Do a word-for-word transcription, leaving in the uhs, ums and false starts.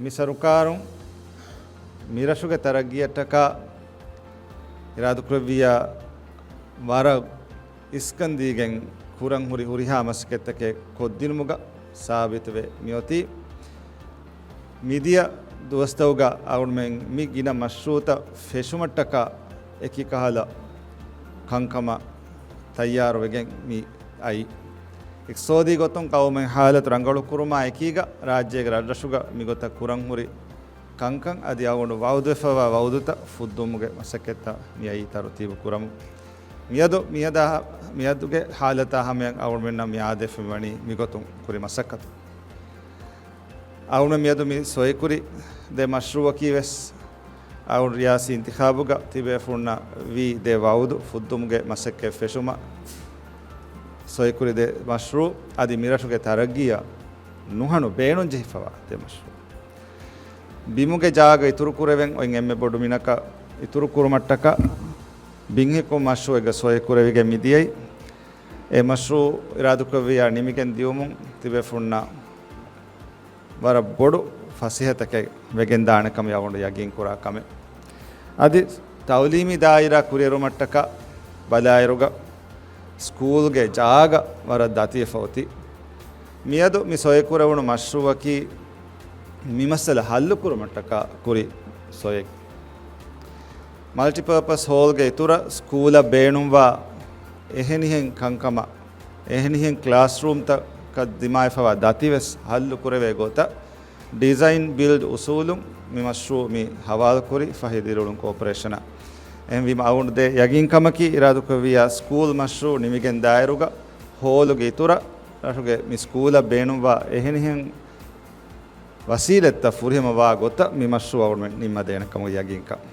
މި ސަރުކާރުން މިރަށުގެ ތަރައްގީއަށްޓަކާ އިރާދަކުރެއްވިއްޔާ ވަރަށް އިސްކަން ދީގެން ކުރަން ހުރި ހުރިހާ މަސައްކަތްތަކެއް ކޮށްދިނުމުގަ ސާބިތުވެ މިއޮތީ. މިދިޔަ ދުވަސްތަކުގަ އަޅުމެން މި ގިނަ މަޝްރޫޢުތައް ފެށުމަށްޓަކާ އެކި ކަހަލަ ކަންކަމަށް ތައްޔާރުވެގެން މި އައީ. އިޤްތިޞާދީ ގޮތުން ޤައުމެއް ޙާލަތު ރަނގަޅު ކުރުމާ އެކީގަ ރާއްޖޭގެ ރަށްރަށުގަ މިގޮތަށް ކުރަން ހުރި ކަންކަން އަދި އަޅުގަނޑު ވަޢުދުވެފައިވާ ވަޢުދުތައް ފުއްދުމުގެ މަސައްކަތްތައް މިއައީ ތަރުތީބު ކުރަމުން. މިއަދު މިއަދާ، މިއަދުގެ ޙާލަތާ ހަމަޔަށް އަޅުގަނޑުމެންނަށް މި އާދޭ ފެނިވަނީ މިގޮތުން ކުރި މަސައްކަތު. އަޅުގަނޑު މިއަދު މި ސޮއިކުރި ދެ މަޝްރޫޢަކީ ވެސް އަޅުގަނޑު ރިޔާސީ އިންތިޚާބުގަ ތިބޭފުޅުންނަށް ވީ ދެ ވަޢުދު ފުއްދުމުގެ މަސައްކަތް ފެށުމަށް ސޮއިކުރި ދެ މަޝްރޫޢު އަދި މިރަށުގެ ތަރައްގީއަށް ނުހަނު ބޭނުންޖެހިފަވާ ދެ މަޝްރޫޢު. ބިމުގެ ޖާގަ އިތުރުކުރެވެން އޮތް އެންމެ ބޮޑު މިނަކަށް އިތުރުކުރުމަށްޓަކާ ބިންހިއްކުމު މަޝްރޫޢެއްގަ ސޮއިކުރެވިގެން މިދިޔައީ. އެ މަޝްރޫޢު އިރާދަކުރެއްވިއްޔާ ނިމިގެން ދިޔުމުން ތިބޭފުޅުންނަށް ވަރަށް ބޮޑު ފަސޭހަތަކެއް ވެގެންދާނެ ކަމަށް އަޅުގަނޑު ޔަގީންކުރާ ކަމެއް. އަދި ތަޢުލީމީ ދާއިރާ ކުރިއެރުމަށްޓަކާ ބަލާއިރުގަ ސްކޫލްގެ ޖާގަ ވަރަށް ދަތިވެފަ އޮތީ. މިއަދު މި ސޮއިކުރެވުނު މަޝްރޫޢަކީ މި މައްސަލަ ހައްލުކުރުމަށްޓަކާ ކުރި ސޮއެއް. މަލްޓިޕާޕަސް ހޯލްގެ އިތުރަށް ސްކޫލަށް ބޭނުންވާ އެހެނިހެން ކަންކަމަށް، އެހެނިހެން ކްލާސްރޫމްތަކަށް ދިމާވެފަވާ ދަތިވެސް ހައްލުކުރެވޭ ގޮތަށް ޑިޒައިން ބިލްޑް އުސޫލުން މި މަޝްރޫޢު މި ހަވާލުކުރި ފަހި ދިރިއުޅުން ކޯޕަރޭޝަނަށް. އެހެންވީމަ އަޅުގަނޑު ދޭ ޔަގީންކަމަކީ އިރާދަކުރެއްވިއްޔާ ސްކޫލް މަޝްރޫޢު ނިމިގެން ދާއިރުގަ ހޯލުގެ އިތުރަށް ރަށުގެ މި ސްކޫލަށް ބޭނުންވާ އެހެނިހެން ވަސީލަތްތައް ފުރިހަމަވާ ގޮތަށް މި މަޝްރޫޢު އަޅުގަނޑުމެން ނިންމަދޭނެ ކަމުގެ ޔަގީންކަން.